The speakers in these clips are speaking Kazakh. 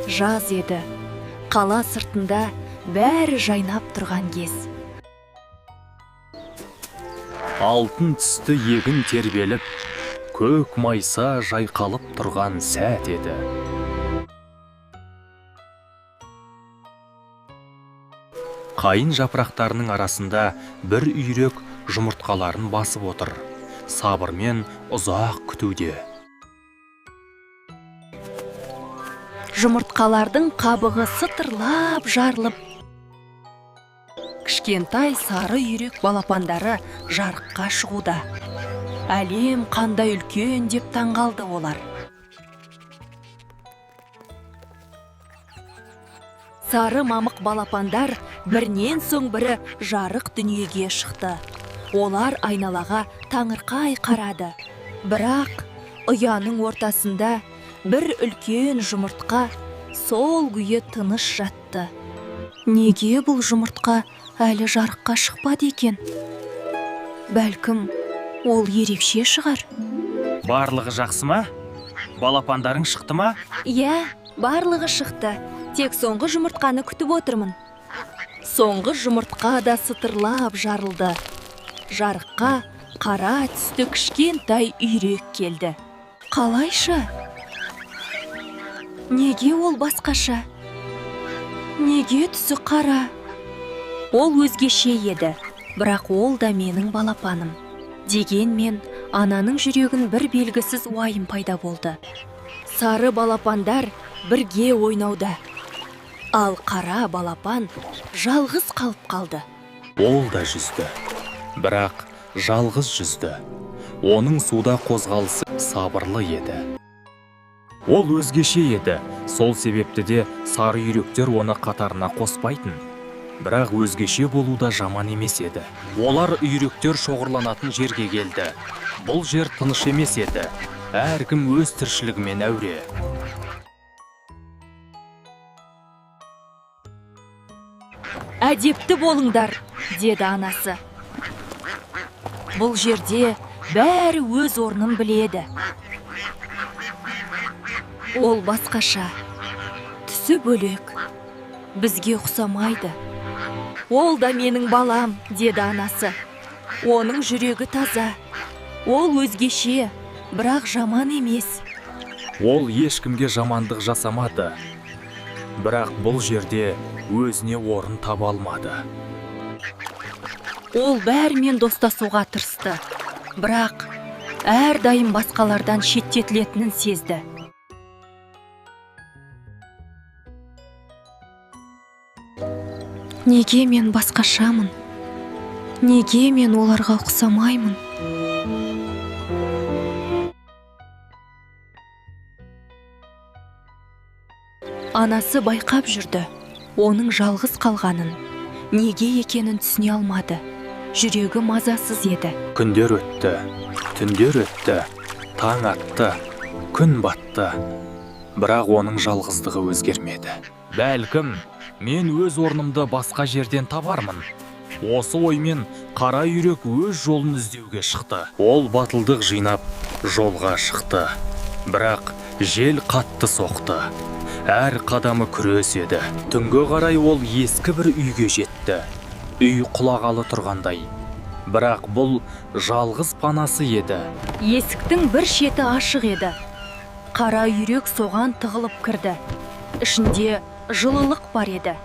Жаз еді. Қала сыртында бәрі жайнап тұрған кез. Алтын түсті егін тербеліп, көк майса жайқалып тұрған сәт еді. Қайын жапырақтарының арасында бір үйрек жұмыртқаларын басып отыр. Сабырмен ұзақ күтуде. Жұмыртқалардың қабығы сытырлап жарылып, кішкентай сары үйрек балапандары жарыққа шығуда. Әлем қандай үлкен деп таңғалды олар. Сары мамық балапандар бірінен соң бірі жарық дүниеге шықты. Олар айналаға таңырқай қарады. Бірақ ұяның ортасында бір үлкен жұмыртқа сол күйі тыныш жатты. Неге бұл жұмыртқа әлі жарыққа шықпады екен? Бәлкім, ол ерекше шығар. Барлығы жақсы ма? Балапандарың шықты ма? Иә, барлығы шықты. Тек соңғы жұмыртқаны күтіп отырмын. Соңғы жұмыртқа да сытырлап жарылды. Жарыққа қара түсті кішкентай үйрек келді. Қалайша? Неге ол басқаша? Неге түсі қара? Ол өзгеше еді, бірақ ол да менің балапаным. Дегенмен ананың жүрегін бір белгісіз уайым пайда болды. Сары балапандар бірге ойнауда. Ал қара балапан жалғыз қалып қалды. Ол да жүзді. Бірақ жалғыз жүзді. Оның суда қозғалысы сабырлы еді. Ол өзгеше еді. Сол себепті де сары үйректер оны қатарына қоспайтын. Бірақ өзгеше болу да жаман емес еді. Олар үйректер шоғырланатын жерге келді. Бұл жер тыныш емес еді. Әркім өз тіршілігімен әуре. Әдепті болыңдар, деді анасы. Бұл жерде бәрі өз орнын біледі. Ол басқаша. Түсі бөлек. Бізге ұқсамайды. Ол да менің балам, деді анасы. Оның жүрегі таза. Ол өзгеше, бірақ жаман емес. Ол ешкімге жамандық жасамады. Бірақ бұл жерде өзіне орын таба алмады. Ол бәрімен достасуға тырысты. Бірақ әрдайым басқалардан шеттетілетінін сезді. Неге мен басқашамын? Неге мен оларға ұқсамаймын? Анасы байқап жүрді. Оның жалғыз қалғанын, неге екенін түсіне алмады. Жүрегі мазасыз еді. Күндер өтті, түндер өтті, таң атты, күн батты. Бірақ оның жалғыздығы өзгермеді. Бәлкім, мен өз орнымды басқа жерден табармын. Осы оймен қара үйрек өз жолын іздеуге шықты. Ол батылдық жинап жолға шықты. Бірақ жел қатты соқты. Әр қадамы күрес еді. Түнге қарай ол ескі бір үйге жетті. Үй құлағалы тұрғандай. Бірақ бұл жалғыз панасы еді. Есіктің бір шеті ашық еді. Қара үйрек соған тығылып кірді. Ішінде жылылық бар еді.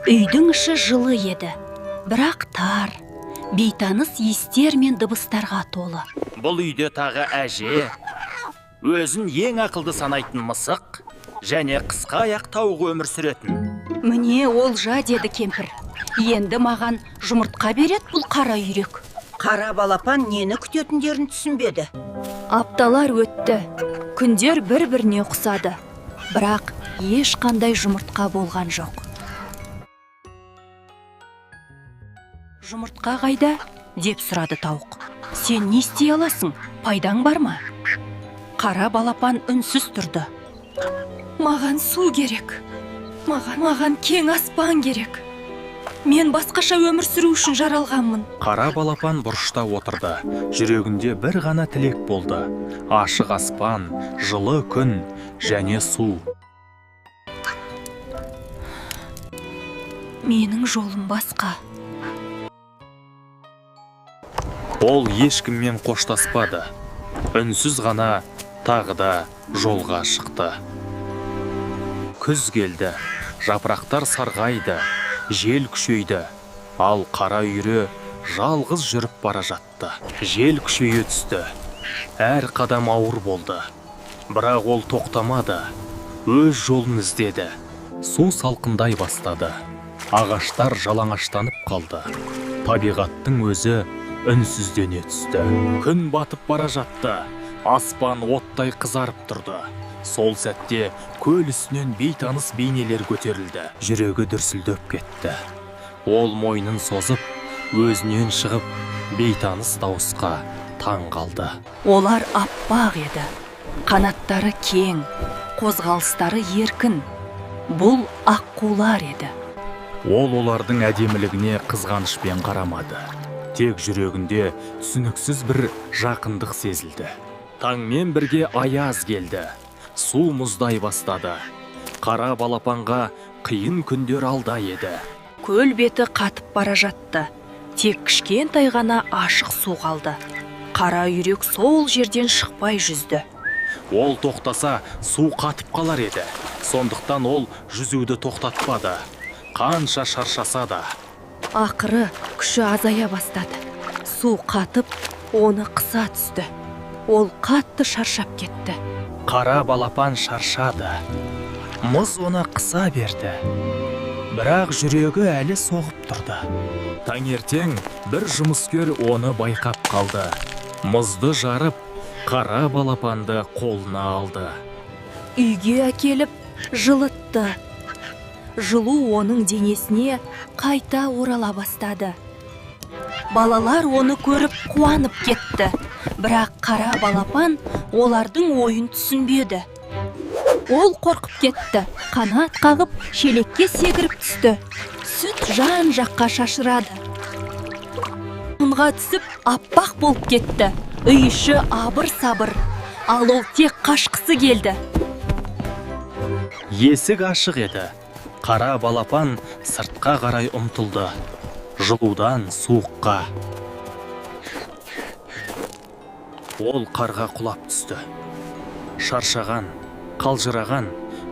Үйдің іші жылы еді, бірақ тар, бейтаныс иістер мен дыбыстарға толы. Бұл үйде тағы әже, өзін ең ақылды санайтын мысық және қысқа аяқ тауық өмір сүретін. Міне олжа, деді кемпір. Енді маған жұмыртқа береді бұл қара үйрек. Қара балапан нені күтетіндерін түсінбеді. Апталар өтті. Күндер бір-біріне ұқсады. Бірақ ешқандай жұмыртқа болған жоқ. Жұмыртқа қайда? Деп сұрады тауық. Сен не істей аласың? Пайдаң бар ма? Қара балапан үнсіз тұрды. Маған су керек. Маған кең аспан керек. Мен басқаша өмір сүру үшін жаралғанмын. Қара балапан бұрышта отырды. Жүрегінде бір ғана тілек болды: ашық аспан, жылы күн және су. Менің жолым басқа. Ол ешкіммен қоштаспады. Үнсіз ғана тағы да жолға шықты. Күз келді, жапырақтар сарғайды, жел күшейді. Ал қара үйрек жалғыз жүріп бара жатты. Жел күшейе түсті. Әр қадам ауыр болды. Бірақ ол тоқтамады. Өз жолын іздеді. Су салқындай бастады. Ағаштар жалаңаштанып қалды. Табиғаттың өзі үнсіздене түсті. Күн батып бара жатты. Аспан оттай қызарып тұрды. Сол сәтте көл үстінен бейтаныс бейнелер көтерілді. Жүрегі дүрсілдеп кетті. Ол мойнын созып, өзінен шығып, бейтаныс дауысқа таң қалды. Олар аппақ еді. Қанаттары кең, қозғалыстары еркін. Бұл аққулар еді. Ол олардың әдемілігіне қызғанышпен қарамады. Тек жүрегінде түсініксіз бір жақындық сезілді. Таңмен бірге аяз келді. Су мұздай бастады. Қара балапанға қиын күндер алда еді. Көл беті қатып бара жатты. Тек кішкентай ғана ашық су қалды. Қара үйрек сол жерден шықпай жүзді. Ол тоқтаса, су қатып қалар еді. Сондықтан ол жүзуді тоқтатпады. Қанша шаршаса да. Ақыры күші азая бастады. Су қатып, оны қыса түсті. Ол қатты шаршап кетті. Қара балапан шаршады. Мұз оны қыса берді. Бірақ жүрегі әлі соғып тұрды. Таңертең бір жұмыскер оны байқап қалды. Мұзды жарып, қара балапанды қолына алды. Үйге әкеліп жылытты. Жылу оның денесіне қайта орала бастады. Балалар оны көріп қуанып кетті. Бірақ қара балапан олардың ойын түсінбеді. Ол қорқып кетті. Қанат қағып, шелекке секіріп түсті. Сүт жан жаққа шашырады. Мұнға түсіп, аппақ болып кетті. Үй іші абыр-сабыр. Ал ол тек қашқысы келді. Есік ашық еді. Қара балапан сыртқа қарай ұмтылды. Жылудан суыққа. Ол қарға құлап түсті. Шаршаған, қалжыраған,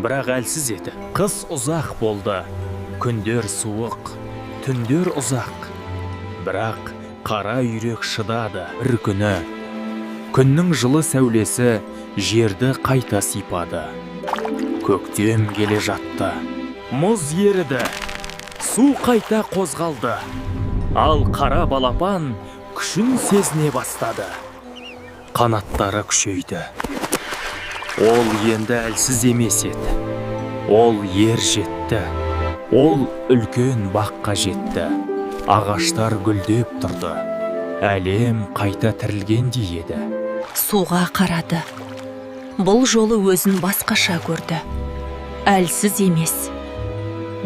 бірақ әлсіз еді. Қыс ұзақ болды. Күндер суық, түндер ұзақ. Бірақ қара үйрек шыдады. Бір күні күннің жылы сәулесі жерді қайта сипады. Көктем келе жатты. Мұз еріді. Су қайта қозғалды. Ал қара балапан күшін сезіне бастады. Қанаттары күшейді. Ол енді әлсіз емес еді. Ол ер жетті. Ол үлкен баққа жетті. Ағаштар гүлдеп тұрды. Әлем қайта тірілгендей еді. Суға қарады. Бұл жолы өзін басқаша көрді. Әлсіз емес.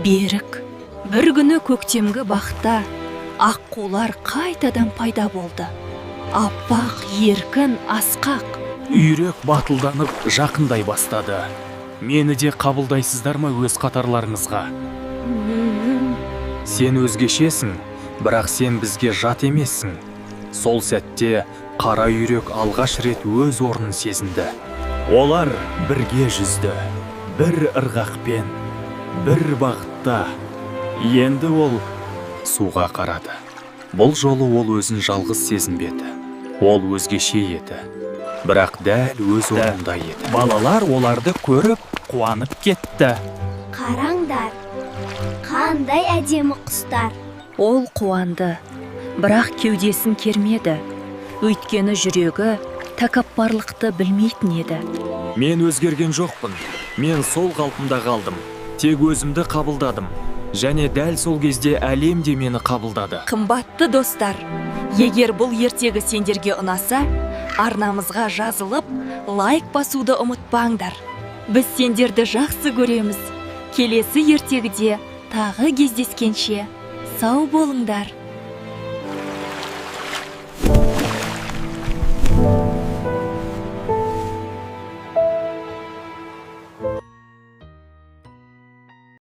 Берік. Бір күні көктемгі бақта аққулар қайтадан пайда болды. Аппақ, еркін, асқақ. Үйрек батылданып жақындай бастады. Мені де қабылдайсыздар ма өз қатарларыңызға? Сен өзгешесің, бірақ сен бізге жат емессің. Сол сәтте қара үйрек алғаш рет өз орнын сезінді. Олар бірге жүзді, бір ырғақпен, бір бағытта. Енді ол суға қарады. Бұл жолы ол өзін жалғыз сезінбеді. Ол өзгеше еді. Бірақ дәл өз орнында еді. Балалар оларды көріп, қуанып кетті. Қараңдар, қандай әдемі құстар. Ол қуанды, бірақ кеудесін кермеді. Өйткені жүрегі тәкаппарлықты білмейтін еді. Мен өзгерген жоқпын. Мен сол қалпымда қалдым. Тек өзімді қабылдадым. Және дәл сол кезде әлем де мені қабылдады. Қымбатты достар, егер бұл ертегі сендерге ұнаса, арнамызға жазылып, лайк басуды ұмытпаңдар. Біз сендерді жақсы көреміз. Келесі ертегіде тағы кездескенше, Сау болыңдар.